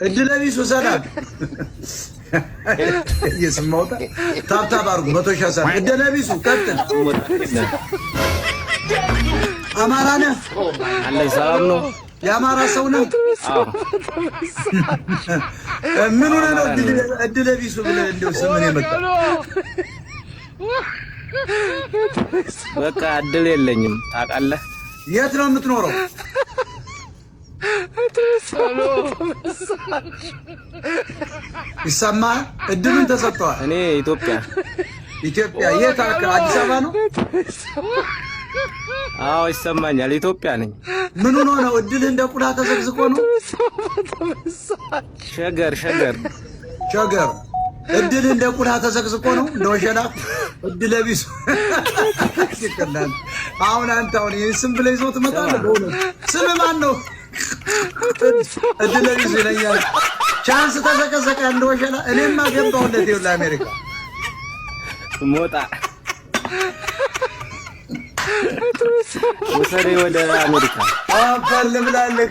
እድለቢሱ ሰላም እየስማውጣ tap tap አድርጉ። 100,000 ሰላም። እድለቢሱ ቀጥል። አማራ ነህ? አለኝ። ሰላም ነው። የአማራ ሰው ነህ? አዎ። ምን ሆነህ ነው እድለቢሱ ብለህ እንደው ስምን የመጣ? በቃ እድል የለኝም ታውቃለህ። የት ነው የምትኖረው? ይሰማሃል? እድሉን ተሰጥተዋል። እኔ ኢትዮጵያ። ኢትዮጵያ የት? አዲስ አበባ ነው? አዎ ይሰማኛል። ኢትዮጵያ ነኝ። ምን ሆኖ ነው? እድልህ እንደ ቁዳ ተዘግዝቆ ነው? ሸገር ሸገር ሸገር እድልህ እንደ ቁዳ ተዘግዝቆ ነው? እንደ ወሸላ እድለ ቢሱ ይቀላል። አሁን አንተ አሁን ይሄን ስም ብለህ ይዘው ትመጣለህ። በእውነት ስም ማን ነው? እድለ ቢሱ ይለኛል። Chance ተዘቀዘቀ እንደ ወሸላ። እኔማ ገባሁለት ይኸውልህ አሜሪካ። ሞጣ ውሰደኝ ወደ አሜሪካ። አፈር ልብላልህ።